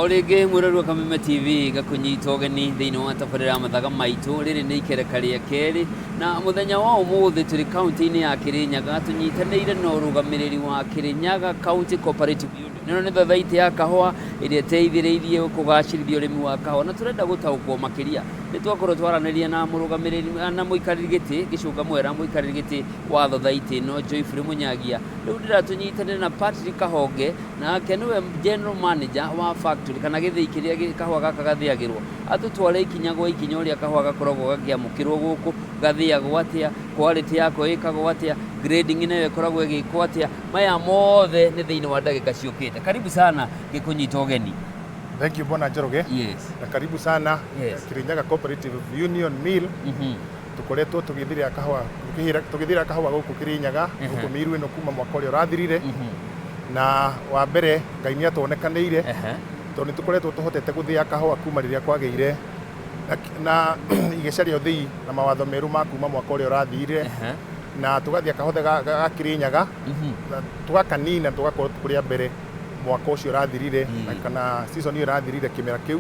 O rĩngĩ mwĩrori wa Kameme TV, ngakũnyita ũgeni thĩinĩ wa tabarĩra ya Mathaga Maitũ. Rĩrĩ nĩ ikereka rĩa kerĩ, na mũthenya wa ũmũthĩ tũrĩ kaunti-inĩ ya Kĩrĩnyaga, tũnyitanĩire na ũrũgamĩrĩri wa Kĩrĩnyaga County Cooperative Union. Ĩno nĩ thathaitĩ ya kahũa ĩrĩa ĩteithĩrĩirie kũgacĩrithia ũrĩmi wa kahũa, na tũrenda gũtaũkwo makĩria. Nĩ twakorwo twaranĩria na mũrũgamĩrĩri na mũikarĩri gĩtĩ Gĩcũnga Mwera, mũikarĩri gĩtĩ wa thathaitĩ ĩno Joyfrey Mũnyagia. Rĩu ndĩrenda tũnyitanĩre na Patrick Kahonge, nake nĩwe general manager wa factory kana gĩthĩi kĩrĩa kahũa gaka gathĩagĩrwo, atũtware ikinya gwa ikinya ũrĩa kahũa gakoragwo gakĩamũkĩrwo gũkũ, gathĩagwo atĩa, quality yako ĩkagwo atĩa, grading nayo ĩkoragwo ĩgĩkwo atĩa. Maya mothe nĩ thĩinĩ wa ndagĩka ciũkĩte. Karibu sana, ngĩkũnyita ũgeni. Thank you, Bwana Njoroge. Na karibu sana. Kirinyaga Cooperative Union Mill. Tukoretwo tũgĩthĩra kahũa, tũgĩthĩra kahũa gũkũ Kirinyaga, gũkũ Miru ĩno, kuma mwaka ũrĩa ũrathirire. Na wa mbere, Ngai nĩ atuonekanĩire, tondũ nĩ tũkoretwo tũhotete gũthĩa kahũa kuma rĩrĩa kwagĩire na igeca rĩa ũthĩi na mawatho merũ ma kuma mwaka ũrĩa ũrathirire, na tũgathĩa kahũa ga Kirinyaga na tũgakanina, tũgakorwo kũrĩa mbere mwaka ũcio ũrathirire na kana season ĩyo ĩrathirire, kĩmera kĩu,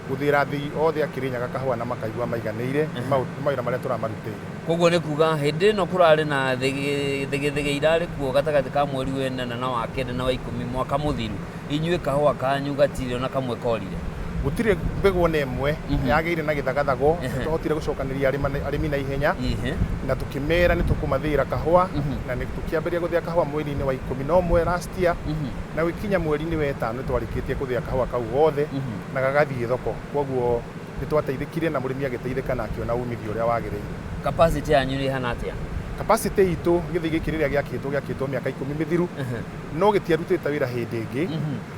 gũthĩra athĩi othe a Kirinyaga kahũa na makaigua maiganĩire nĩ mawĩra marĩa tũramarutĩire. Koguo nĩ kuga hĩndĩ ĩno kũrarĩ na thĩgĩthĩgĩ irarĩ kuo gatagatĩ ka mweri wa ĩnana na wa kenda na wa 10 mwaka mũthiru, inyuĩ kahũa kanyu gatirĩ ona kamwe korire? Gũtirĩ mbegũ ona ĩmwe yagĩire na gĩthagathago. Twahotire gũcokanĩria arĩmi na ihenya na tũkĩmera nĩ tũkũmathĩĩra kahũa, na nĩ tũkĩambĩrĩria gũthĩa kahũa mweri-inĩ wa 11 last year, na gũkinya mweri-inĩ wa ĩtano nĩ twarĩkĩtie gũthĩa kahũa kau gothe na gagathiĩ thoko. Koguo nĩ twateithĩkire na mũrĩmi agĩteithĩka na akĩona umithio ũrĩa wagĩrĩire. Capacity yanyu nĩ ĩhana atĩa? Capacity itũ, gĩthĩi gĩkĩ rĩrĩa gĩakĩtwo mĩaka 10 mĩthiru, no gĩtiarutĩte wĩra hĩndĩ ĩngĩ,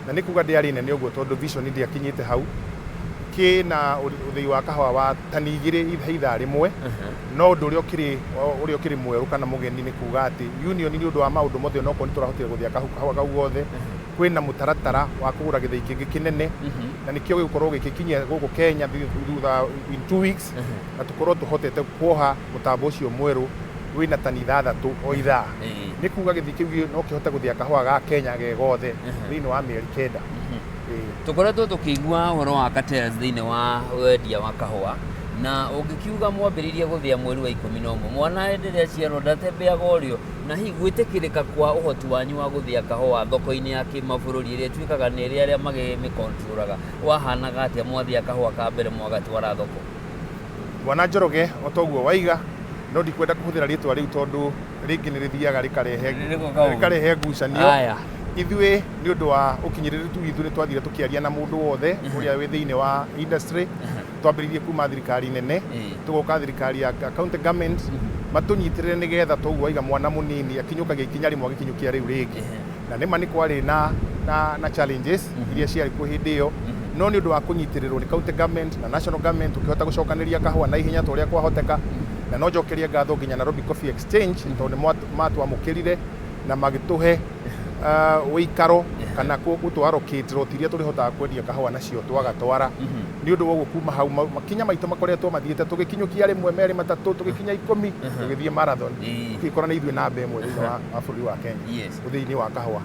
na nĩ kuga ndĩarĩ nene ũguo tondũ vision ndĩakinyĩte hau. Kĩna ũthĩi wa kahũa wa tani 2 he ithaa rĩmwe. No ũndũ ũrĩa ũkĩrĩ mwerũ kana mũgeni nĩ kuga atĩ union, nĩ ũndũ wa maũndũ mothe, onokorwo nĩ tũrahotire gũthĩa kahũa kau gothe, kwĩna mũtaratara wa kũgũra gĩthĩi kĩngĩ kĩnene, na nĩkĩo gĩgũkorwo gĩgĩkinyia gũkũ Kenya thutha in 2 weeks, na tũkorwo tũhotete kuoha mũtambo ũcio mwerũ wĩna tani 6 o ithaa. Nĩ kuga gĩthii kĩu no kĩhote gũthĩa kahũa ga Kenya ge gothe thĩinĩ wa mĩeri 9. Tũkoretwo tũkĩigua ũhoro wa cartels thĩinĩ wa wendia wa kahũa, na ũngĩkiuga mwambĩrĩirie gũthĩa mweri wa 11, mwana hĩndĩ ĩrĩa aciarwo ndatembeaga ũrĩo. Na hihi gwĩtĩkĩrĩka kwa ũhoti wanyu wa gũthĩa kahũa thoko-inĩ ya kĩmabũrũri ĩrĩa ĩtuĩkaga nĩ ĩrĩa arĩa magĩmĩkontrolaga wahanaga atĩa mwathĩa kahũa ka mbere mwagatwara thoko? Bwana Njoroge, o toguo waiga, no ndikwenda kũhũthĩra rĩtwa rĩu tondũ rĩngĩ nĩ rĩthiaga rĩkarehe Rĩgoka ũru. rĩkarehe ngucanio. Aya. Ithuĩ, nĩ ũndũ wa ũkinyĩrĩru witũ, nĩ twathire tũkĩaria na mũndũ wothe ũrĩa wĩ thĩinĩ wa industry. Twambĩrĩirie kuma thirikari nene, tũgoka thirikari ya county government, matũnyitĩrĩre nĩgetha toguo waiga, mwana mũnini akinyũkagia ikinya rĩmwe agĩkinyũkia rĩu rĩngĩ. Na nĩma nĩ kwarĩ na challenges iria ciarĩ kuo hĩndĩ ĩyo, no nĩ ũndũ wa kũnyitĩrĩrwo nĩ county government na national government, tũkĩhota gũcokanĩria kahũa na ihenya ta ũrĩa kwahoteka. Na no njokerie ngatho nginya Nairobi Coffee Exchange, tondũ nĩ matwamũkĩrire na magĩtũhe ũikaro kana gũtũ allocate lot iria tũrĩhotaga kwendia kahũa nacio twagatwara. Nĩ ũndũ wa ũguo, kuma hau makinya maitũ makoretwo mathiĩte, tũgĩkinyũkia rĩmwe, merĩ, matatũ, tũgĩkinya 10, tũgĩthiĩ marathon, tũgĩkora nĩ ithuĩ namba 1 thĩinĩ wa bũrũri wa Kenya ũthĩi-inĩ wa kahũa.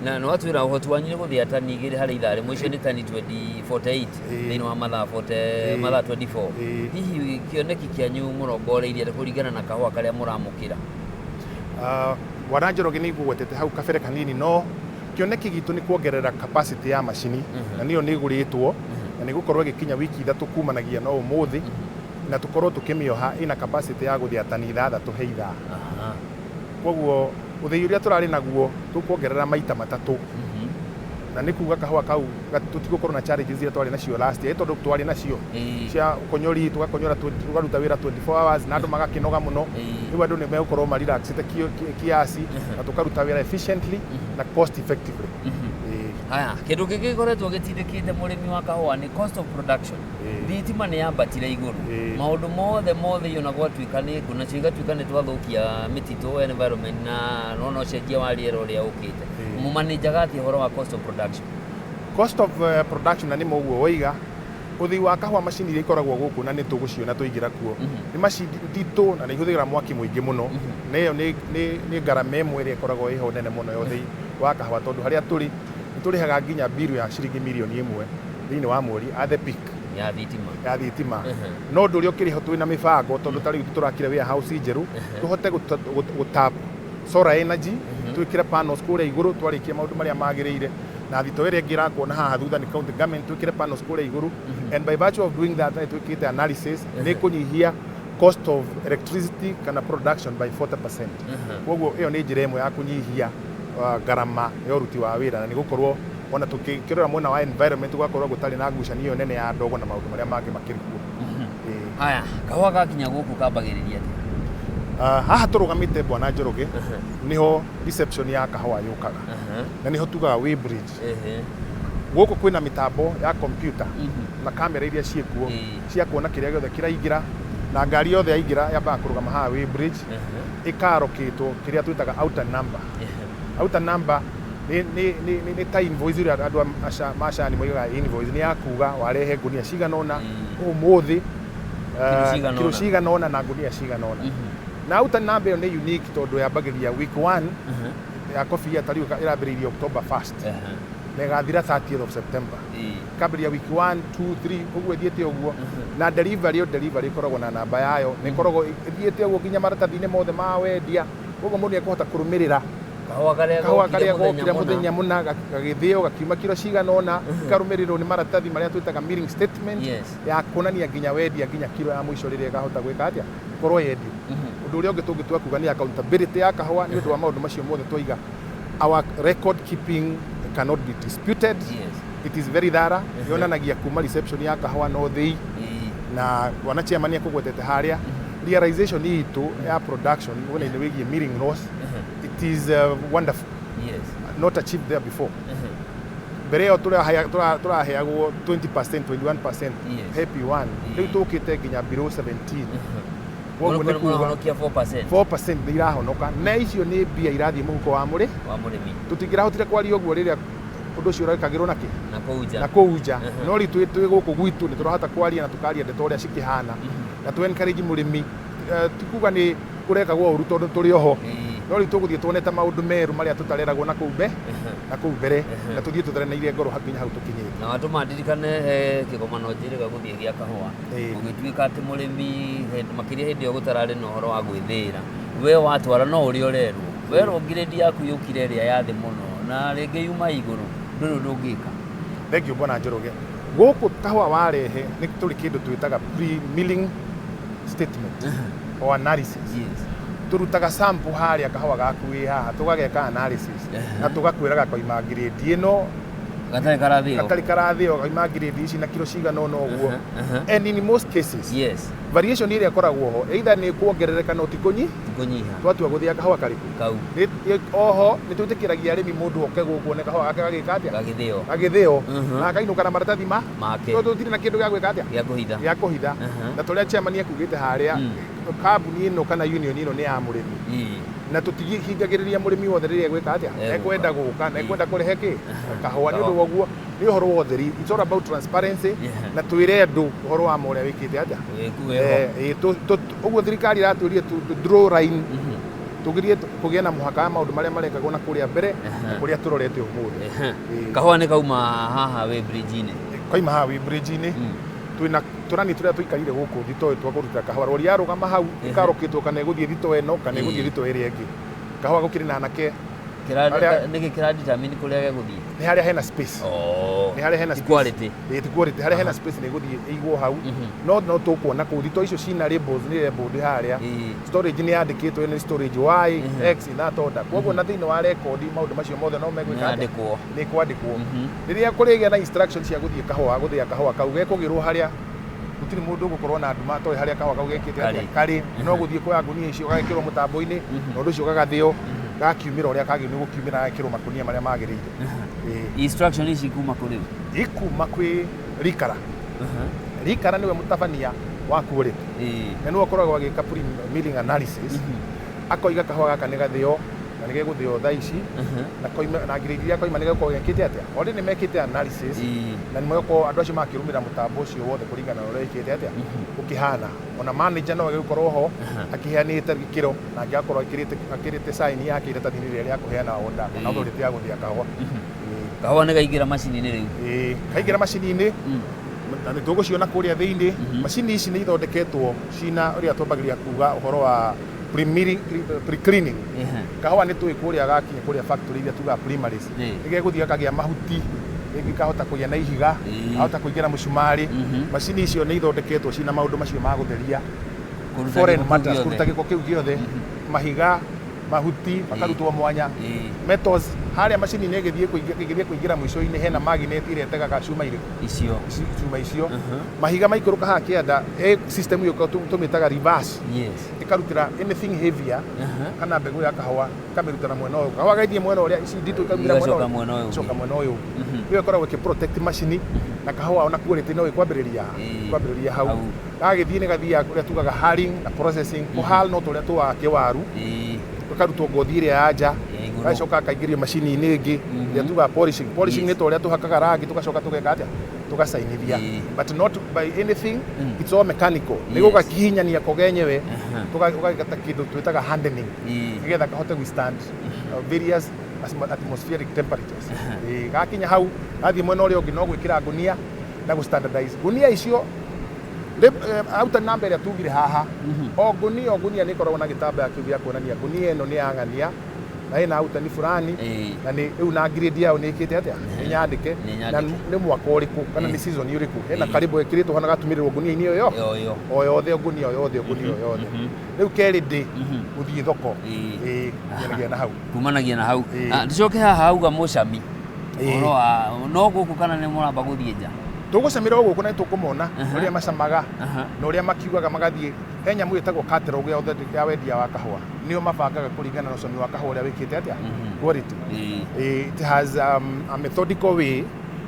Na nĩ watwĩra ũhoti wanyu nĩ gũthĩa tani 2 harĩ ithaa rĩmwe, icio nĩ tani 20 48 thĩinĩ wa mathaa 40, mathaa 24. Hihi kĩoneki kĩanyu mũrongoreirie kũringana na kahũa karĩa mũramũkĩra? Bwana Njoroge, nĩ ngũgwetete hau kabere kanini, no kĩoneki gitũ nĩ kuongerera capacity ya macini, na nĩyo nĩ ĩgũrĩtwo na nĩ gũkorwo ĩgĩkinya wiki 3 kumanagia no ũmũthĩ, na tũkorwo tũkĩmĩoha ĩna capacity ya gũthĩa tani 6 he ithaa. Koguo ũthĩi ũrĩa tũrarĩ naguo tũkuongerera maita matatũ, na nĩ kuga kahũa kau tũtigũkorwo na challenges iria twarĩ nacio last year, tondũ twarĩ nacio cia ũkonyori, tũgakonyora, tũkaruta wĩra 24 hours na andũ magakĩnoga mũno. Rĩu andũ nĩ megũkorwo marelaxĩte kiasi na tũkaruta wĩra efficiently na cost effectively. Haya, kĩndũ kĩngĩ gĩkoretwo gĩtindĩkĩte mũrĩmi wa kahũa nĩ cost of production. Thitima nĩ yambatire igũrũ. Maũndũ mothe mothe, ona gwatuĩka nĩ ngũ nacio igatuĩka nĩ twathũkia mĩtitũ, environment, na nona ũcenjia wa rĩera ũrĩa ũkĩte. Mũmanĩnjaga atĩa ũhoro wa cost of production? Cost of production, na nĩ ũguo woiga, ũthĩi wa kahũa, macini iria ikoragwo gũkũ na nĩ tũgũciona tũingĩra kuo, nĩ macini nditũ na nĩ ihũthĩraga mwaki mũingĩ mũno, na ĩyo nĩ ngarama ĩmwe ĩrĩa ĩkoragwo ĩho nene mũno ya ũthĩi wa kahũa, tondũ harĩa tũrĩ nĩ Tũrĩhaga nginya biru ya ciringi mirioni 1 thĩinĩ wa mweri at the peak. Ya thitima. Ya thitima. No ũndũ ũrĩa ũkĩrĩ ho, twĩna mĩbango, tondũ ta rĩu tũrakire warehouse njerũ, tũhote gũtap solar energy, twĩkĩre panels kũrĩa igũrũ. Twarĩkia maũndũ marĩa magĩrĩire na thito ĩrĩa ĩngĩ ĩrakuona haha thutha nĩ county government, twĩkĩre panels kũrĩa igũrũ, and by virtue of doing that, nĩ twĩkĩte analysis, nĩ kũnyihia cost of electricity kana production by 40%. Koguo ĩyo nĩ njĩra ĩmwe ya kũnyihia ngarama ya ũruti wa wĩra, na nĩ gũkorwo ona tũkĩrora mwena wa environment gũgakorwo gũtarĩ na ngucanio ĩyo nene ya ndogo na maũndũ marĩa mangĩ makĩrĩ kuo. Ĩĩ. Haya, kahũa gakinya gũkũ kambagĩrĩria atĩa? Haha tũrũgamĩte, Bwana Njoroge, nĩho reception ya kahũa yũkaga, na nĩho tugaga weighbridge. Gũkũ kwĩna mĩtambo ya computer na kamera iria ciĩkuo cia kuona kĩrĩa gĩothe kĩraingĩra, na ngari yothe yaingĩra yambaga kũrũgama haha weighbridge, ĩkarokĩtwo kĩrĩa twĩtaga outer number. Outer number nĩ ta invoice ĩrĩa andũ a macani moigaga. Invoice nĩ ya kuga warehe ngunia cigana ũna ũmũthĩ, Kiro cigana kiro ũna. cigana ũna na ngunia cigana ũna. Na outer number ĩyo nĩ unique tondũ yambagĩrĩria week 1 ya coffee, ta rĩu ĩrambĩrĩirie October 1st na ĩgathira 30th of September. Ĩkambĩrĩria week 1, 2, 3, ũguo ĩthiĩte ũguo, na delivery, o delivery ĩkoragwo na namba yayo, na ĩkoragwo ĩthiĩte ũguo nginya maratathi-inĩ mothe ma wendia. Koguo mũndũ nĩekũhota kũrũmĩrĩra kahũa karĩa kahũa gokire karĩa mũthenya gokire mũna. Mũthenya mũna, gagĩthĩo gakiuma kiro cigana ũna, karũmĩrĩrwo nĩ maratathi marĩa twĩtaga milling statement ya kuonania nginya wendia nginya kiro ya mũico rĩrĩa ĩkahota gwĩka atĩa, gũkorwo yendio. Ũndũ ũrĩa ũngĩ tũngĩtua kuga nĩ accountability ya kahũa. Nĩ ũndũ wa maũndũ macio mothe twaiga, our record keeping cannot be disputed. It is very thorough. Yonanagia kuma reception ya kahũa no thĩi, na bwana chairman akũgwetete harĩa realization itũ ya production mwena-inĩ wĩgiĩ milling loss, it is wonderful, not achieved there before. Mbere ĩyo tũraheagwo 20%, 21% he P1. Rĩu tũkĩte nginya below 17. Koguo nĩ kuga Mũrahonokia 4%. 4% nĩ irahonoka, na icio nĩ mbia irathiĩ mũhuko wa mũrĩ Wa mũrĩmi. Tũtingĩrahotire kwaria ũguo rĩrĩa ũndũ ũcio ũrekagĩrwo na kĩ Na kũu nja. Na kũu nja. No rĩu twĩ gũkũ gwitũ nĩ tũrahota kwaria na tũkaria ndeto ũrĩa cikĩhana, na tũ encourage mũrĩmi. Ti kuga nĩ kũrekagwo ũru tondũ tũrĩ oho, no rĩu tũgũthiĩ tuonete maũndũ merũ marĩa tũtareragwo na kũu mbe na kũu mbere, na tũthiĩ tũtheranĩire ngoro nginya hau tũkinyĩte. Na watũma ndirikane he kĩgomano njĩrĩga gũthiĩ gĩa kahũa. Ũgĩtuĩka atĩ mũrĩmi makĩria hĩndĩ ĩyo gũtararĩ na ũhoro wa gwĩthĩĩra, we watwara no ũrĩa ũrerwo, werwo ngirĩndi yaku yũkire ĩrĩa ya thĩ mũno na rĩngĩ yuma igũrũ, ndũrĩ ũndũ ũngĩka. Thank you, Bwana Njoroge. Gũkũ kahũa warehe nĩ tũrĩ kĩndũ twĩtaga pre-milling statement or analysis. Tũrutaga sample harĩa kahũa gaku wĩ haha, tũgageka analysis na tũgakwĩra gakoima grade ĩno. Gatarĩ karathĩo. Gatarĩ karathĩo, gakoima grade ici na kiro cigana ũna ũguo. And in most cases, variation ĩrĩa ĩkoragwo ho either nĩ kuongerereka no ti kũnyi Kũnyiha. Twatua gũthĩa kahũa karĩkũ? Kau. Oho nĩ twĩtĩkĩragia arĩmi mũndũ oke gũkũ one kahũa gake gagĩka atĩa. Gagĩthĩo. Gagĩthĩo na akainũka na maratathi ma make. Tondũ tũtirĩ na kĩndũ gĩa gwĩka atĩa? Gĩa kũhitha. Gĩa kũhitha. Na tũrĩa chairman akugĩte harĩa, kambuni ĩno kana union ĩno nĩ ya mũrĩmi, na tũtigihingagĩrĩria mũrĩmi wothe rĩrĩa egwĩka atĩa. Egũka. Ekwenda gũka na ekwenda kũrehe kĩ kahũa. Nĩ ũndũ wa ũguo nĩ ũhoro wa ũtheri, it's all about transparency, na twĩre andũ ũhoro wa ma ũrĩa wĩkĩte atĩa. Wĩku wĩho. Eh, ĩ, ũguo thirikari ĩratwĩrire tu draw line, tũgirie kũgĩa na mũhaka wa maũndũ marĩa marekagwo na kũrĩa mbere na kũrĩa tũrorete ũmũthĩ. Kahũa nĩ kauma haha wĩ bridge-inĩ. Koima haha wĩ bridge-inĩ. Twĩna tũrani tũrĩa tũikarire gũkũ thito twa kũrutĩra kahũa. Rori yarũgama hau, ĩkarũkĩtwo kana ĩgũthiĩ thito ĩno kana ĩgũthiĩ thito ĩrĩa ĩngĩ. Kahũa gũkĩrĩ na anake. Nĩkĩ kĩradetermine kũrĩa gegũthiĩ? Nĩ harĩa hena space. Nĩ harĩa hena Ti space. Quality. Ĩĩ, ti quality. Harĩa hena space nĩ ĩgũthiĩ ĩigwo hau. No tũkuona kũu thito icio cina labels, nĩ labeled harĩa. Storage nĩ yandĩkĩtwo, nĩ storage Y, X, in that order. Koguo na thĩinĩ wa record maũndũ macio mothe no megwĩka atĩa? Nĩyandĩkwo. Nĩ kwandĩkwo. Rĩrĩa kũrĩgĩa na instruction cia gũthiĩ kahũa, gũthĩa kahũa kau gekũgĩrwo harĩa, gũtirĩ mũndũ ũgũkorwo na nduma atoĩ harĩa kahũa kau gekĩte atĩa. Karĩ. Karĩ no gũthiĩ kuoya ngunia icio, gagekĩrwo mũtambo-inĩ, na ũndũ ũcio gagathĩo, gakiumĩra ũrĩa kagĩrĩirwo nĩ gũkiumĩra, gagekĩrwo makũnia marĩa magĩrĩire. Ĩĩ. Instruction ici kuma kũrĩ ũ? Ikuma kwĩ Rikara. Rikara nĩwe mũtabania wa quality, na nĩwe ũkoragwo agĩka pre-milling analysis, akoiga kahũa gaka nĩ gathĩo na nĩ gegũthĩo thaa ici, na koima na grade iria koima nĩ gegũkorwo gekĩte atĩa. Already nĩ mekĩte analysis, na nĩ megũkorwo andũ acio makĩrũmĩrĩra mũtambo ũcio wothe kũringana na ũrĩa wĩkĩte atĩa ũkĩhana. Ona manager no egũkorwo ho akĩheanĩte gĩkĩro, na angĩgakorwo akĩrĩte sign yake iratathi-inĩ rĩrĩa rĩa kũheana order kana authority ya gũthĩa kahũa. Kahũa nĩ kaingĩra macini-inĩ rĩu. Ĩĩ, kaingĩra macini-inĩ na nĩ tũgũciona kũrĩa thĩinĩ. Macini ici nĩ ithondeketwo cina ũrĩa twambagĩrĩria kuga ũhoro wa pre-cleaning. Kahũa nĩ tũĩ kũrĩa gakinya kũrĩa factory iria tugaga primaries, nĩ gegũthiĩ gakagĩa mahuti, rĩngĩ kahota kũgĩa na ihiga, kahota kũingĩra mũcumarĩ. Macini icio nĩ ithondeketwo cina maũndũ macio ma gũtheria Kũruta foreign gĩko kĩu matters, gĩothe. Kũruta gĩko kĩu gĩothe, mahiga, mahuti makarutwo mwanya, metals harĩa macini-inĩ ĩgĩthiĩ kũingĩra mũico-inĩ hena magnet ĩrĩa ĩtegaga cuma irĩkũ? Icio. Cuma icio, mahiga maikũrũka haha kĩanda, system ĩyo tũmĩtaga reverse, ĩkarutĩra anything heavier kana mbegũ ya kahũa, ĩkamĩruta na mwena ũyũ, kahũa gaithiĩ mwena ũrĩa, ici nditũ ikarutĩra mwena Igacoka ũyũ. Mwena ũyũ ũngĩ. Coka mwena ũyũ ũngĩ. Ĩyo ĩkoragwo ĩkĩ protect macini na kahũa, ona quality no ĩkwambĩrĩria kwambĩrĩria hau. Hau. Gagĩthiĩ nĩ gathiaga kũrĩa tugaga hulling na processing. Kũ hull no tũrĩa tũwaga kĩwaru, gakarutwo ngothi ĩrĩa ya nja, Ya igũrũ. Gacoka gakaingĩrio macini-inĩ ĩngĩ ĩrĩa tugaga polishing. Polishing nĩ ta ũrĩa tũhakaga rangi, tũgacoka tũgeka atĩa? Tũgacainithia, but not by anything, it's all mechanical. Nĩ gũgakihinyania ko genyewe, ũgagĩta kĩndũ twĩtaga hardening, nĩgetha kahote withstand various atmospheric temperatures. Gakinya hau, gathiĩ mwena ũrĩa ũngĩ no gwĩkĩra ngunia na gũ standardize ngunia icio. Auta namba ĩrĩa tugire haha, o ngunia o ngunia nĩ ĩkoragwo na gĩtambaya kĩu gĩa kuonania ngunia ĩno nĩ ya ng'ania na ĩna autani fulani, na nĩ rĩu na grade yao nĩ ĩkĩte atĩa, nĩ nyandĩke, Nĩ na nyandĩke. nĩ mwaka ũrĩkũ kana nĩ season ũrĩkũ, hena karĩmbo ĩkĩrĩtwo hana gatumĩrĩrwo ngunia-inĩ ĩyo Yo yo. O yothe, ngunia o yothe, ngunia o yothe. Rĩu kerĩ ndĩ gũthiĩ thoko. Ĩĩ, nginyagia na hau. Kumanagia na hau. Ĩĩ. Ah, tucoke haha auga mũcami. Ĩĩ. Ũhoro wa no gũkũ kana nĩ mũramba gũthiĩ nja? Tũgũcamĩra o gũkũ na nĩtũkũmona ũrĩa macamaga na ũrĩa makiugaga magathiĩ. He nyamũ ĩtagwo catalog ya ya wendia wa kahũa, nĩo mabangaga kũringana na ũcami wa kahũa ũrĩa wĩkĩte atĩa, quality. It has a methodical way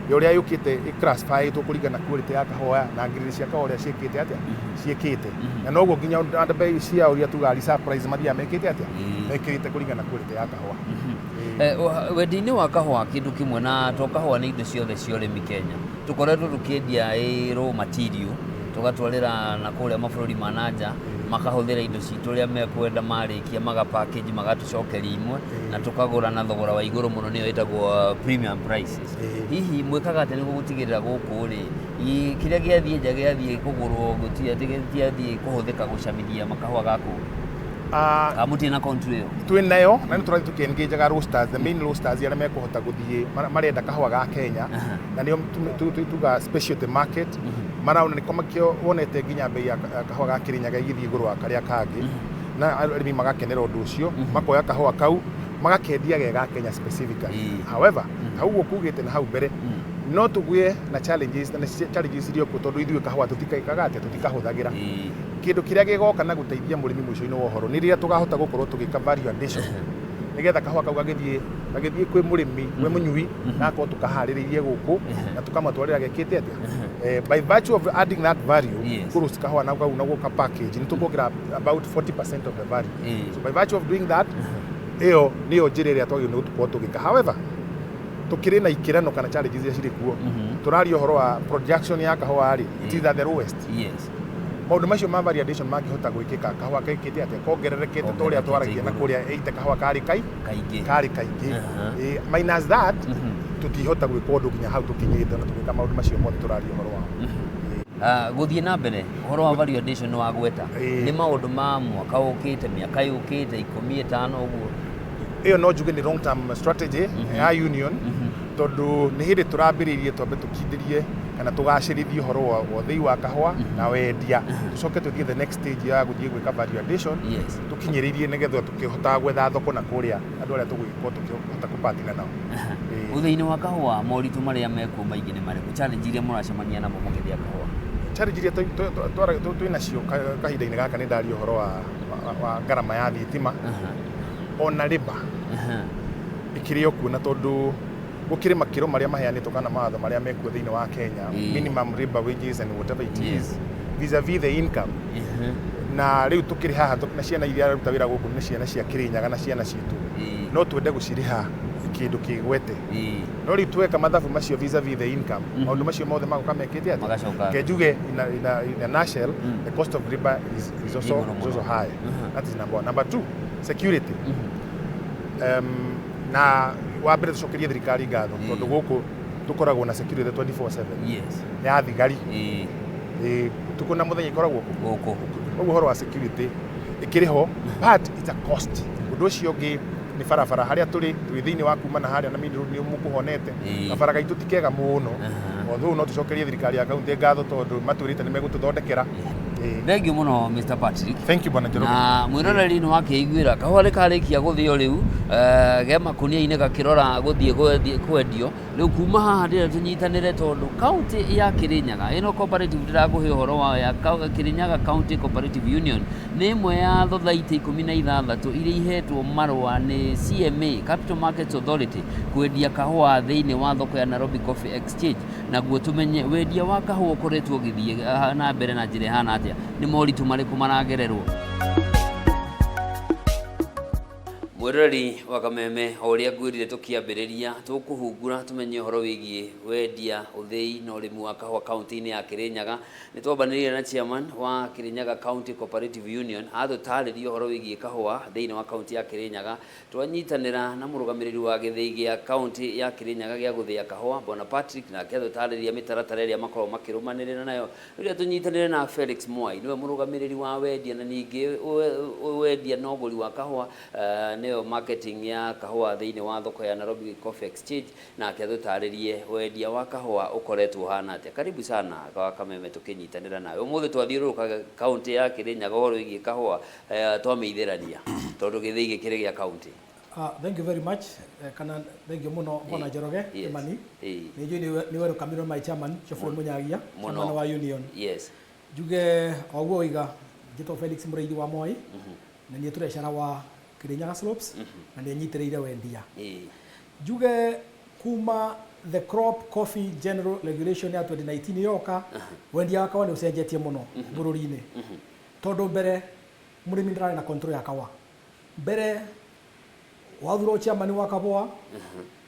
ya ũrĩa yũkĩte ĩclassifyĩtwo kũringana na quality ya kahũa na grade cia kahũa ũrĩa ciĩkĩte atĩa, ciĩkĩte, na noguo nginya andũ bei ciao iria tugaga reserve price mathiaga mekĩte atĩa, mekĩrĩte kũringana na quality ya kahũa. Ĩĩ. Wendia-inĩ wa kahũa kĩndũ kĩmwe na to kahũa, nĩ indo ciothe cia ũrĩmi Kenya tũkoretwo tũkĩendia ĩ raw material, tũgatwarĩra na kũrĩa mabũrũri ma na nja, makahũthĩra indo citũ ũrĩa mekwenda, marĩkia maga package magatũcokeria imwe na tũkagũra na thogora wa igũrũ mũno, nĩyo ĩtagwo premium prices. Hihi mwĩkaga atĩa nĩguo gũtigĩrĩra gũkũ rĩ, kĩrĩa gĩathiĩ nja gĩathiĩ kũgũrwo gũtirĩ gĩtiathiĩ kũhũthĩka gũcamithia makahũa gaku? Ah, Kana mũtirĩ na control ĩyo? Twĩ nayo na nĩ tũrathiĩ tũkĩ-engageaga roasters, the main roasters arĩa mekũhota gũthiĩ marenda kahũa ga Kenya, na nĩo tuga specialty market maraona nĩko makĩo wonete nginya bei ya kahũa ga Kĩrĩnyaga ĩgĩthiĩ igũrũ wa karĩa kangĩ, na arĩmi magakenera ũndũ ũcio, makoya kahũa kau magakendia ge ga Kenya specifically. However, ta ũguo kugĩte na hau mbere, no tũgĩe na challenges, na nĩ challenges iria kuo tondũ ithuĩ kahũa tũtikaikaga atĩa, tũtikahũthagĩra. Kĩndũ kĩrĩa gĩgoka na gũteithia mũrĩmi mũico-inĩ wa ũhoro nĩ rĩrĩa tũkahota gũkorwo tũgĩka value addition, nĩgetha kahũa kau gagĩthiĩ kwĩ mũrĩmi, kwĩ mũnyui, na akorwo tũkaharĩrĩirie gũkũ na tũkamatwarĩra gekĩte atĩa. By virtue of adding that value, kũrũ kahũa na kau na gũka package nĩ tũkuongerera about 40% of the value. So by virtue of doing that, ĩyo nĩyo njĩra ĩrĩa twagĩrĩirwo nĩ gũkorwo tũgĩka. However, tukĩrĩ na ikĩrano kana challenges iria cirĩ kuo. Tũraria ũhoro wa production ya kahũa rĩ, it is at the lowest. Maũndũ macio ma value addition mangĩhota gwĩkĩka, kahũa gekĩte atĩa, kongererekete ta ũrĩa twaragia na kũrĩa ĩite kahũa karĩ kai Kaingĩ. Karĩ kaingĩ. Minus that, tũtihota gwĩka ũndũ nginya hau tũkinyĩte na tũgĩka maũndũ macio mothe tũraria ũhoro wao. Ah, gũthiĩ na mbere ũhoro wa value addition nĩ wagweta, nĩ maũndũ ma mwaka ũkĩte, mĩaka yũkĩte 15 ũguo? Ĩyo no njuge nĩ long term strategy ya union, tondũ nĩ hĩndĩ tũrambĩrĩirie twambe tũkindĩrie kana tũgacĩrithie ũhoro wa ũthĩi wa kahũa na wendia, tũcoke tũthiĩ the next stage ya gũthiĩ gwĩka value addition, tũkinyĩrĩirie nĩgetha tũkĩhotaga gwetha thoko na kũrĩa andũ arĩa tũgũgĩkorwo tũkĩhota kũpartner nao. Ĩĩ. Ũthĩi-inĩ wa kahũa, moritũ marĩa mekuo maingĩ nĩ marĩkũ, challenge iria mũracemania namo mũgĩthĩa kahũa? Challenge iria twĩ nacio kahinda-inĩ gaka, nĩ ndaria ũhoro wa ngarama ya thitima ona labour ĩkĩrĩ o kuo, na tondũ gũkĩrĩ makĩro marĩa maheanĩtwo kana mawatho marĩa mekuo thĩinĩ wa Kenya, minimum labor wages and whatever it is vis-a-vis the income. Na rĩu tũkĩrĩ haha na ciana iria aruta wĩra gũkũ nĩ ciana cia Kĩrĩnyaga na ciana citũ, no twende gũcirĩha kĩndũ kĩgwete, no rĩu tweka mathabu macio vis-a-vis the income, maũndũ macio mothe magoka mekĩte atĩa? Magacoka. Reke njuge in a nutshell, the cost of labor is also, Igũrũ is also mũno. high. That is number one. Number two, security. Na wa mbere tũcokerie thirikari ngatho tondũ gũkũ tũkoragwo na security 24/7 ya thigari. Ũtukũ na mũthenya ikoragwo kũ Gũkũ. Koguo ũhoro wa security ĩkĩrĩ ho, but it's a cost. Ũndũ ũcio ũngĩ nĩ barabara. Harĩa tũrĩ twĩ thĩinĩ wa kuma na harĩa na main road nĩ mũkũhonete. Kabara gaitũ ti kega mũno, although no tũcokerie thirikari ya kaunti ngatho tondũ matwĩrĩte nĩ megũtũthondekera. Thank you mũno, Mr Patrick. Thank you, bwana Njoroge. Na mwĩroreri nĩ wakĩiguĩra kahũa nĩ karĩkia gũthĩo rĩu, ge makunia-inĩ gakĩrora gũthiĩ kwendio. Rĩu kuma haha ndĩrenda tũnyitanĩre tondũ kaunti ya Kĩrĩnyaga ĩno cooperative ndĩrakũhe ũhoro wayo ya Kĩrĩnyaga County Cooperative Union nĩ ĩmwe ya thothaitĩ 16 iria ihetwo marũa nĩ CMA, Capital Markets Authority, kwendia kahũa thĩinĩ wa thoko ya Nairobi Coffee Exchange. Naguo tũmenye wendia wa kahũa ũkoretwo ũgĩthiĩ na mbere na njĩra ĩhana atĩa, nĩ moritũ marĩkũ maragererwo. Mwĩroreri wa Kameme, o ũrĩa ngwĩrire tũkĩambĩrĩria, tũkũhungura tũmenye ũhoro wĩgiĩ wendia, ũthĩi na ũrĩmi wa kahũa kaunti-inĩ ya Kĩrĩnyaga. Nĩ twambanĩrĩire na chairman wa Kĩrĩnyaga County Cooperative Union, atũtarĩria ũhoro wĩgiĩ kahũa thĩinĩ wa kaunti ya Kĩrĩnyaga. Twanyitanĩra na mũrũgamĩrĩri wa gĩthĩi gĩa kaunti ya Kĩrĩnyaga gĩa gũthĩa kahũa, Bwana Patrick, nake atũtarĩria mĩtaratara ĩrĩa makoragwo makĩrũmanĩrĩra nayo. Rĩrĩa tũnyitanĩre na Felix Mwai, nĩwe mũrũgamĩrĩri wa wendia na ningĩ wendia na ũgũri wa kahũa, nĩyo marketing ya kahũa thĩinĩ wa thoko ya Nairobi Coffee Exchange, nake atũtarĩrie wendia wa kahũa ũkoretwo ũhana atĩa. Karibu sana kwa Kameme tũkĩnyitanĩra nawe. Ũmũthĩ twathiũrũrũka kaunti ya Kĩrĩnyaga ũhoro wĩgiĩ kahũa, twamĩithĩrania tondũ gĩthĩi gĩkĩrĩ gĩa kaunti. Thank you very much. Kana thank you muno, bwana Njoroge. Kimani. Nĩ njũĩ nĩ welcome my chairman Geoffrey Munyagia, chairman wa union. Njuge o ũguo oiga, njĩtwo Felix Mũrĩithi wa Moi na niĩ treasurer wa Kirinyaga Slopes na nĩ nyitĩrĩire wendia. Njuge kuma the Crop Coffee General Regulation ya 2019 yoka, wendia wa kawa nĩ ũcenjetie mũno bũrũri-inĩ, tondũ mbere mũrĩmi ndararĩ na control ya kawa. Mbere wathurwo chairman wa kaboa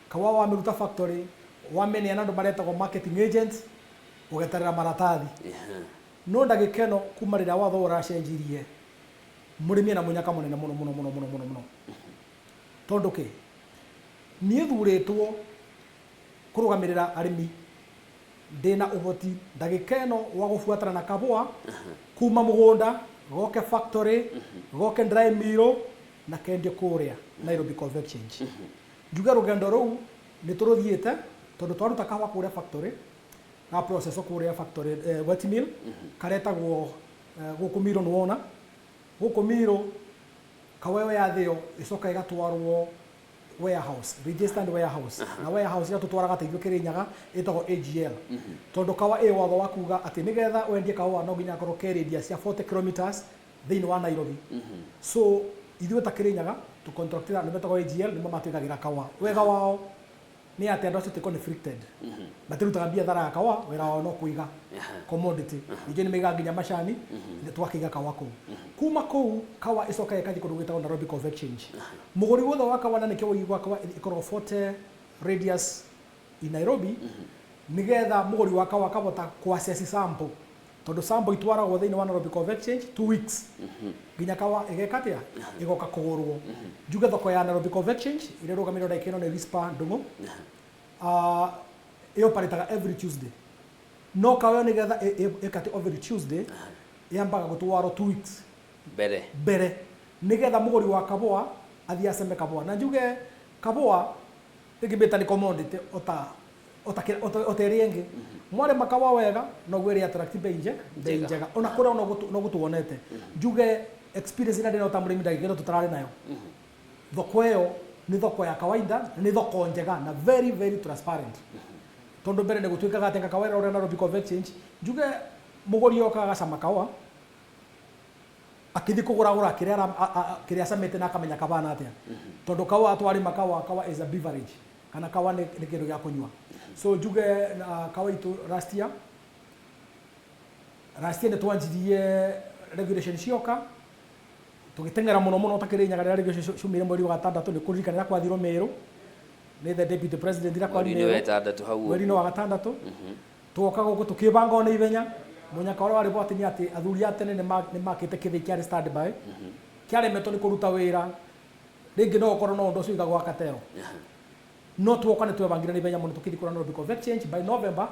kawa, wamĩruta factory, wamĩneana andũ maretagwo marketing agents, ũgeterera maratathi. No ndagĩka ĩno, kuma rĩrĩa watho ũracenjirie, mũrĩmi ena mũnyaka mũnene mũno mũno mũno mũno mũno mũno, tondũ kĩ niĩ thurĩtwo kũrũgamĩrĩra arĩmi, ndĩna ũhoti ndagĩka ĩno wa gũbuatana na kabũa kuma mũgũnda goke factory, goke dry mill na kendio kũrĩa Nairobi Coffee Exchange. Njuge rũgendo rũu nĩ tũrũthiĩte, tondũ twaruta kahũa kũrĩa factory, ga process kũrĩa factory, wet mill, karetagwo gũkũ Miru. Nĩwona gũkũ Miru kawa ĩyo yathĩo ĩcoka ĩgatwarwo warehouse, registered warehouse, na warehouse ĩrĩa tũtwaraga ta ithuĩ Kĩrĩnyaga ĩtagwo AGL, tondũ kawa ĩ watho wa kuga atĩ nĩgetha wendie kahũa no nginya gakorwo ke radius ya 40 kilometers thĩinĩ wa Nairobi. So ithuĩ ta Kĩrĩnyaga tũcontractĩra andũ metagwo AGL, nĩmo matwĩkagĩra kawa. Wega wao nĩ atĩ andũ acio ti conflicted, matirutaga biathara ya kawa, wĩra wao no kũiga commodity. Ningĩ nĩ maigaga nginya macani, tũgakĩiga kawa kũu. Kuma kũu kawa ĩcokaga ĩkathiĩ kũndũ gwĩtagwo Nairobi Coffee Exchange. Mũgũri wothe wa kawa, na nĩkĩo ũigua kawa ĩkoragwo 40 radius in Nairobi, nĩgetha mũgũri wa kawa akahota kũ access sample, tondũ sample itwaragwo thĩinĩ wa Nairobi Coffee Exchange 2 weeks nginya kawa ĩgeka atĩa, ĩgoka kũgũrwo. Njuge thoko ya Nairobi Coffee Exchange ĩrĩa ĩrũgamĩrĩirwo ndagĩka ĩno nĩ Rispa Ndung'u, ĩoparĩtaga every Tuesday. No kawa ĩyo nĩgetha ĩkate every Tuesday, yambaga gũtwarwo 2 weeks mbere. Mbere, nĩgetha mũgũri wa kabũa athiĩ aceme kabũa. Na njuge kabũa rĩngĩ mbĩta nĩ commodity ota ĩrĩa ĩngĩ. Mwarĩma kawa wega, noguo ĩrĩ attract bei njega. Njega. Ona kũrĩa no gũtuonete, njuge experience ĩrĩa ndĩnayo ta mũrĩmi ndagĩka ĩno tũtararĩ nayo, thoko ĩyo nĩ thoko ya kawaida na nĩ thoko njega na very very transparent, tondũ mbere nĩ gũtuĩkaga atĩ kawa ĩrĩa ũrĩa Nairobi Coffee Exchange, njuge mũgũri oka agacama kawa, akĩthiĩ kũgũragũra kĩrĩa kĩrĩa acamĩte na akamenya kabana atĩa, tondũ kawa twarĩma kawa, kawa is a beverage, kana kawa nĩ kĩndũ gĩa kũnyua. So njuge kawa itũ last year nĩ twanjirie regulation cioka tũgĩteng'era mũno mũno ta Kĩrĩnyaga. Rĩrĩa regulation ciumire mweri wa gatandatũ, nĩ kũririkana rĩrĩa kwathirwo Mĩrũ nĩ the deputy president, rĩrĩa kwari mweri-inĩ wa Mĩrũ ĩtandatũ hau mweri-inĩ ũguo. Wa gatandatũ twoka gũkũ tũkĩbanga ona ihenya. Mũnyaka ũrĩa warĩ bwati nĩ atĩ athuri a tene nĩ makĩte kĩthĩi kĩarĩ standby, kĩaremetwo nĩ kũruta wĩra. Rĩngĩ no ũkorwo no ũndũ ũcio wĩkagwo Katero, no tuoka nĩ twebangire na ihenya mũno, tũkĩthiĩ kũrĩa Nairobi Coffee Exchange. By November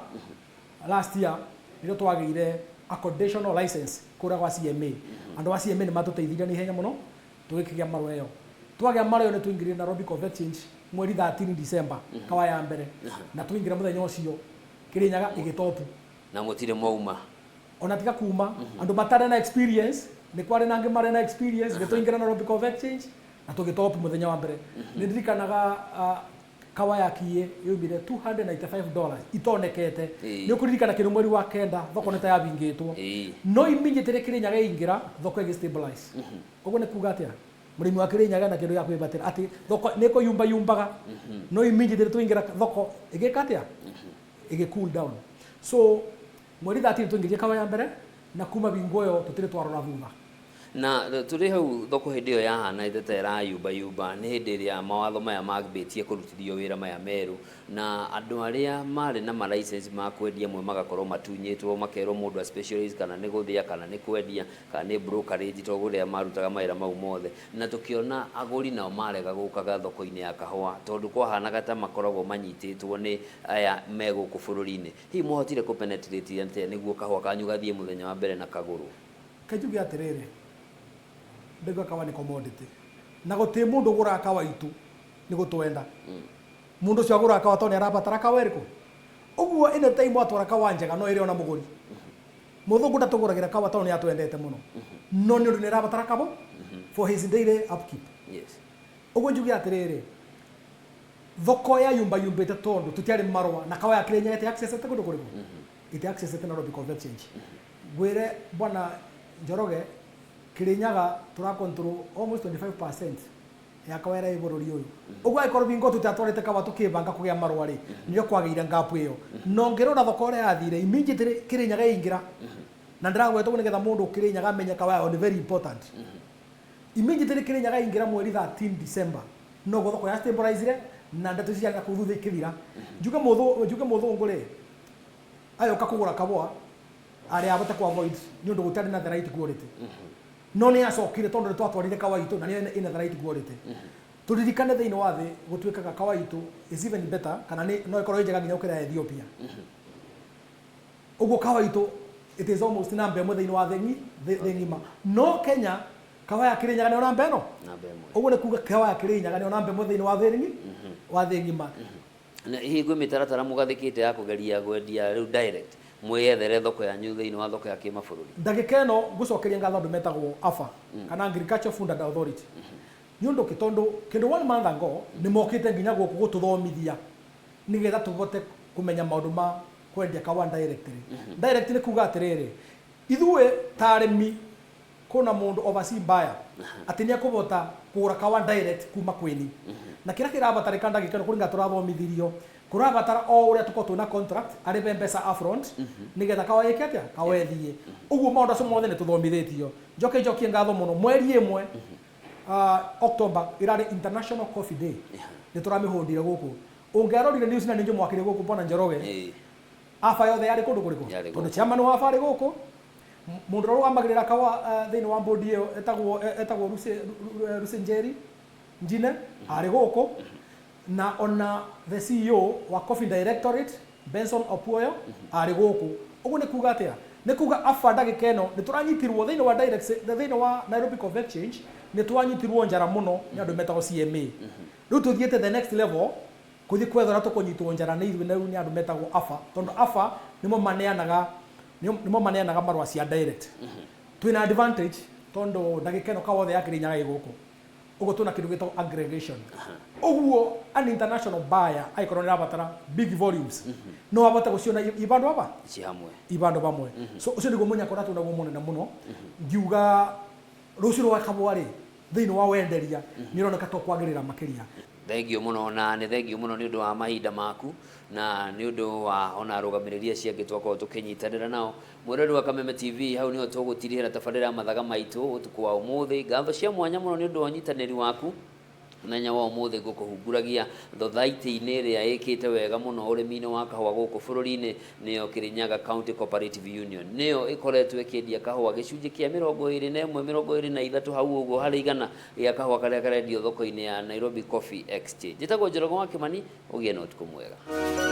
last year nĩrĩo twagĩire a conditional license kũrĩa gwa CMA. Andũ a CMA nĩ matũteithirie na ihenya mũno, tũgĩkĩgĩa marũa ĩyo. Twagĩa marũa ĩyo, nĩ twaingĩrire Nairobi Coffee Exchange mweri 13 December, kawa ya mbere, na twaingĩra mũthenya ũcio Kĩrĩnyaga ĩgĩtopu. Na mũtirĩ mwauma. Ona tiga kuma andũ matarĩ na experience, nĩ kwarĩ na angĩ marĩ na experience. Nĩ twaingĩra Nairobi Coffee Exchange na tũgĩtopu mũthenya wa mbere. Nĩ ndirikanaga kawa ya kiĩ yaumire $295 itonekete. Nĩ ũkũririkana kĩndũ mweri wa kenda thoko nĩ ta yabingĩtwo, no immediately Kĩrĩnyaga ĩingĩra, thoko ĩgĩ stabilize. Ũguo nĩ kuga atĩa? Mũrĩmi wa Kĩrĩnyaga na kĩndũ gĩa kwĩbatĩra atĩ thoko nĩ ĩkũyumbayumbaga, no immediately twaingĩra, thoko ĩgĩka atĩa? Ĩgĩ cool down. So mweri 13 twaingĩrie kawa ya mbere, na kuma bingo ĩyo tũtirĩ twarora thutha. Na tũrĩ hau, thoko hĩndĩ ĩyo yahana ĩte ta ĩrayumbayumba, nĩ hĩndĩ ĩrĩa mawatho maya mambĩtie kũrutithio wĩra maya merũ, na andũ arĩa marĩ na ma license ma kwendia amwe magakorwo matunyĩtwo, makerwo mũndũ a specialist kana nĩ gũthĩa, kana nĩ kwendia, kana nĩ brokerage, to kũrĩa marutaga mawĩra mau mothe. Na tũkĩona agũri nao marega gũkaga thoko-inĩ ya kahũa, tondũ kwahanaga ta makoragwo manyitĩtwo nĩ aya me gũkũ bũrũri-inĩ. Hihi mwahotire kũ penetrate atĩa nĩguo kahũa kanyu gathiĩ mũthenya wa mbere na kagũrwo? Kanjuge atĩrĩrĩ, ndaigua kawa nĩ commodity, na gũtirĩ mũndũ ũgũraga kawa itũ nĩ gũtwenda. Mũndũ ũcio agũraga kawa tondũ nĩ arabatara kawa ĩrĩkũ. Ũguo ĩno time watwara kawa njega, no ĩrĩ ona mũgũri. Mũthũngũ ndatũgũragĩra kawa tondũ nĩ atwendete mũno, no nĩ ũndũ nĩ arabatara kabo for his daily upkeep. Ũguo njuge atĩrĩrĩ, thoko ya yumba yumbĩte tondũ tũtiarĩ marũa, na kawa ya Kĩrĩnyaga ĩtĩ accessete kũndũ kũrĩkũ? Ĩtĩ accessete Nairobi Coffee Exchange. Ngwĩre bwana Njoroge, Kĩrĩnyaga tũra control almost 25% ya kawa ĩrĩa ĩ bũrũri ũyũ. Ũguo angĩkorwo bingo tũtiatwarĩte kawa tũkĩbanga kũgĩa marũa rĩ, nĩrĩo kwagĩire gap ĩyo. No ngĩrora thoko ũrĩa yathire immediately Kĩrĩnyaga ĩingĩra, na ndĩragweta ũguo nĩgetha mũndũ Kĩrĩnyaga amenye kawa yao nĩ very important. Immediately Kĩrĩnyaga ĩingĩra mweri 13 December, noguo thoko ya stabilizire na ndeto ici ciarĩ na kũu thutha ikĩthira. Njuge mũthũngũ rĩ ayoka kũgũra kabũa arĩa abote ku avoid nĩ ũndũ gũtiarĩ na the right quality, no nĩ acokire tondũ nĩ twatwarire kawa itũ na nĩ ĩna the right quality. Tũririkane thĩinĩ wa thĩ gũtuĩkaga kawa itũ is even better, kana nĩ no ĩkorwo ĩ njega nginya gũkĩra ya Ethiopia. Ũguo kawa itũ it is almost namba ĩmwe thĩinĩ wa thĩ ng'ima. No Kenya kawa ya Kĩrĩnyaga nĩyo namba ĩno. Namba ĩmwe. Ũguo nĩ kuga kawa ya Kĩrĩnyaga nĩyo namba ĩmwe thĩinĩ wa thĩ ng'ima. Na hihi kwĩ mĩtaratara mũgathĩkĩte ya kũgeria kwendia rĩu direct, mwĩyethere thoko yanyu thĩinĩ wa thoko ya kĩmabũrũri? Ndagĩka ĩno ngũcokeria ngatho andũ metagwo AFA, kana Agriculture Food and Authority. Nĩ ũndũ kĩ? Tondũ kĩndũ one month ago nĩ mokĩte nginya gũkũ gũtũthomithia nĩgetha tũhote kũmenya maũndũ ma kwendia kawa directly. Direct nĩ kuga atĩrĩrĩ, ithuĩ ta arĩmi kuna mũndũ overseas buyer atĩ nĩ ekũhota kũgũra kawa direct kuma kwĩni, na kĩrĩa kĩrabatarĩka ndagĩka ĩno kũringana tũrathomithirio, kũrabatara o ũrĩa tũkorwo twĩna contract, arĩbe mbeca upfront nĩgetha kawa ĩke atĩa? Kawa ĩthiĩ. Ũguo maũndũ acio mothe nĩ tũthomithĩtio. Njoke njokie ngatho mũno, mweri ĩmwe October ĩrarĩ International Coffee Day, nĩ tũramĩhũndire gũkũ. Ũngĩarorire news na nĩ njũmwakĩre gũkũ, bwana Njoroge, AFA yothe yarĩ kũndũ kũrĩkũ? Yarĩ. Tondũ chairman wa AFA arĩ gũkũ, mũndũ ũrĩa ũrũgamagĩrĩra kawa thĩinĩ wa board ĩyo etagwo Lucy Njeri Njine arĩ gũkũ, na ona the CEO wa Coffee Directorate Benson Opuoyo arĩ gũkũ. Ũguo nĩ kuga atĩa? Nĩ kuga AFA ndagĩka ĩno nĩ tũranyitirwo thĩinĩ wa direct, thĩinĩ wa Nairobi Coffee Exchange, nĩ twanyitirwo njara mũno nĩ andũ metagwo CMA. Rĩu tũthiĩte the next level kũthiĩ kwetha ũrĩa tũkũnyitwo njara nĩ ithuĩ rĩu nĩ andũ metagwo AFA, tondũ AFA nĩmo maneanaga marũa cia direct. Twĩna advantage tondũ ndagĩka ĩno kawa othe ya Kĩrĩnyaga ĩ gũkũ. Ũguo twĩna kĩndũ gĩtagwo aggregation. Ũguo an international buyer angĩkorwo nĩ arabatara big volumes, no abote gũciona i bandũ aba ci hamwe. I bandũ bamwe. So ũcio nĩguo mũnyaka ũrĩa twĩnaguo mũnene mũno. Ngiuga rũciũ rwa kabũa rĩ thĩinĩ wa wenderia nĩ ũroneka to kwagĩrĩra makĩria. Thengio mũno, na nĩ thengio mũno nĩ ũndũ wa mahinda maku na nĩ ũndũ wa ona arũgamĩrĩri acio angĩ twakorwo tũkĩnyitanĩra nao. Mwĩrori wa Kameme TV, hau nĩho tũgũtirihĩra tabarĩra ya mathaga maitũ ũtukũ wa ũmũthĩ. Ngatho cia mwanya mũno nĩ ũndũ wa ũnyitanĩri waku. Mũthenya wa ũmũthĩ ngũkũhunguragia thothaitĩ-inĩ ĩrĩa ĩkĩte wega mũno ũrĩmi-inĩ wa kahũa gũkũ bũrũri-inĩ, nĩyo Kirinyaga County Cooperative Union. Nĩyo ĩkoretwo ĩkĩendia kahũa gĩcunjĩ kĩa 21, 23 hau ũguo harĩ igana gĩa kahũa karĩa karendio thoko-inĩ ya Nairobi Coffee Exchange. Njĩtagwo Njoroge wa Kĩmani, ũgĩe na ũtukũ mwega.